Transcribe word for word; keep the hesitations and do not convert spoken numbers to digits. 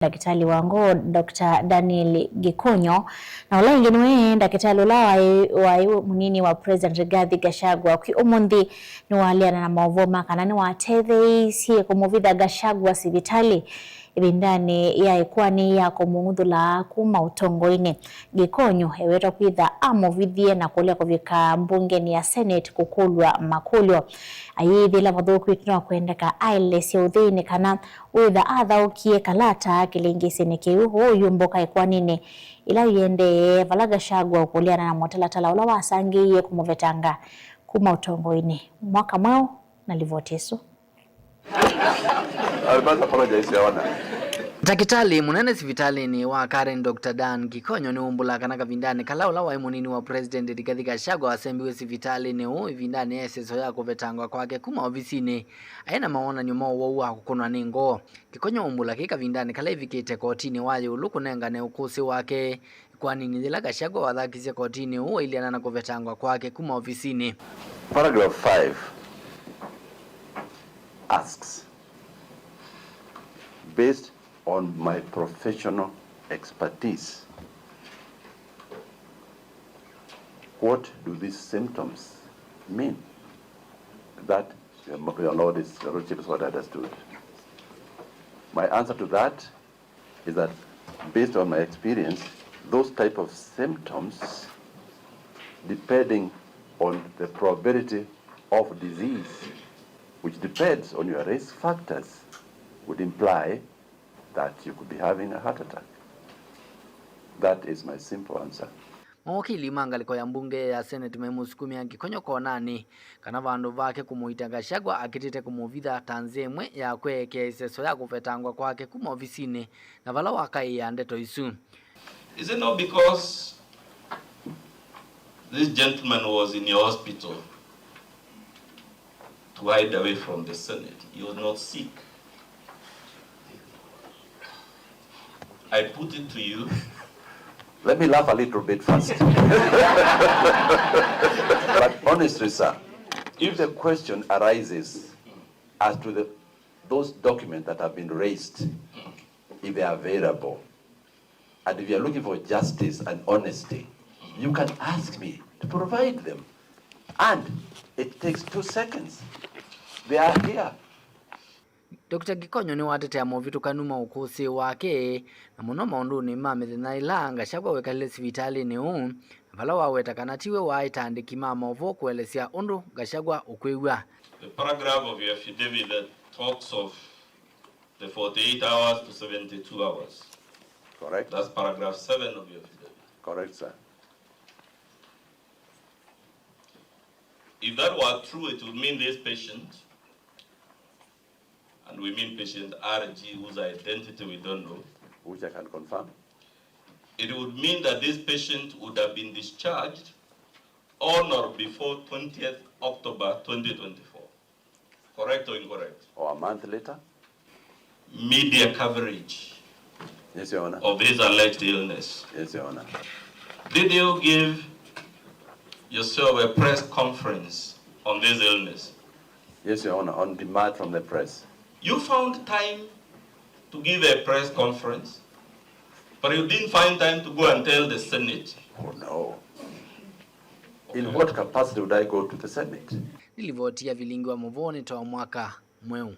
ndakĩtalĩ wa ngoo, Doctor Daniel Gikonyo, na ũla ĩngĩ nĩwe ndakĩtalĩ ũla waĩ, waĩ mũnini wa President Rigathi Gachagua. Kwĩ ũmũnthĩ nĩwaleana na maũvoo ma kana nĩwatetheeisye kũmũvitha Gachagua sivitalĩ ĩvindanĩ ya ĩkoani ya kũmũng'uthũla kuma ũtongoinĩ. Gikonyo ewetwa kwĩtha amũvithie na kũlea kũvika mbungenĩ ya Senate kũkũlw'a makũlyo. Ayĩthĩla vathũku ĩtina wa kwendeka aelesye ũtheinĩ kana wĩtha athaũkie kalata kĩlĩngĩsĩnĩ kĩu ũyũmbũka ĩkoaninĩ ĩla yĩendee, vala Gachagua ũkũlĩana na mũtalatala ũla wasangĩie kũmũvetanga kuma ũtongoinĩ mwaka mweũ na livoti ĩsu. I must apologize, Your Honor. Ndakĩtalĩ mũnene sivitalĩnĩ wa Karen, Doctor Dan Gikonyo, nĩwumbũlaa kana kavindanĩ kala ũla waĩ mũnini wa President Rigathi Gachagua wasembiwe sivitalĩnĩ ũũ ĩvindanĩ ya ĩseso ya kũvetangwa kwake kuma ovisinĩ, aĩ na mawonany'o ma ũwau wa kũkũnwa nĩ ngoo. Gikonyo aumbũla kĩĩ kavindanĩ kala ĩvikĩte kotinĩ wa ĩũlũ kũnengane ũkũsĩ wake ĩkoaninĩ yĩla Gachagua wathakisye kotinĩ ũũ wailiana na kũvetangwa kwake kuma ovisinĩ. Paragraph five asks, based on my professional expertise, what do these symptoms mean that your, your Lord is, your Lordship is what I understood? My answer to that is that, based on my experience, those type of symptoms, depending on the probability of disease, which depends on your risk factors, would imply that you could be having a heart attack. That is my simple answer. Mawakili ma ngalĩko ya mbunge ya Senate maimũsukumĩa Gikonyo konanĩ kana vandũ vake kũmũita Gachagua akĩtĩte kũmũvitha ta nzĩa ĩmwe ya kweekea ĩseso ya kũvetangwa kwake kuma ovisinĩ, na vala wakaĩĩa ndeto isu. Is it not because this gentleman was in your hospital to hide away from the Senate? He was not sick. I put it to you. Let me laugh a little bit first. But honestly, sir, if the question arises as to the, those documents that have been raised, if they are available, and if you are looking for justice and honesty, you can ask me to provide them. And it takes two seconds. They are here. Doctor Gikonyo nĩwatetea movĩtũkanu ma ũkũsĩ wake, na mũno maũndũnĩ ma mĩthenya ĩla Gachagua wekalile sivitalĩnĩ ũũ, na vala waweta kana tiwe waaĩta andĩki ma maũvoo kũelesya ũndũ Gachagua ũkwĩw'a. The paragraph of your affidavit that talks of the forty-eight hours to seventy-two hours. Correct. That's paragraph seven of your affidavit. Correct, sir. If that were true, it would mean this patient, and we mean patient R G, whose identity we don't know, which I can confirm, it would mean that this patient would have been discharged on or before twentieth October twenty twenty-four. Correct or incorrect? Or a month later? Media coverage, yes, Your Honor, of this alleged illness. Yes, Your Honor. Did you give yourself a press conference on this illness? Yes, Your Honor, on demand from the press. You found time to give a press conference, but you didn't find time to go and tell the Senate. Oh, no. In what capacity would I go to the Senate? Nĩ livoti ya vilingi wa mũvoo nĩ ta mwaka mweũ.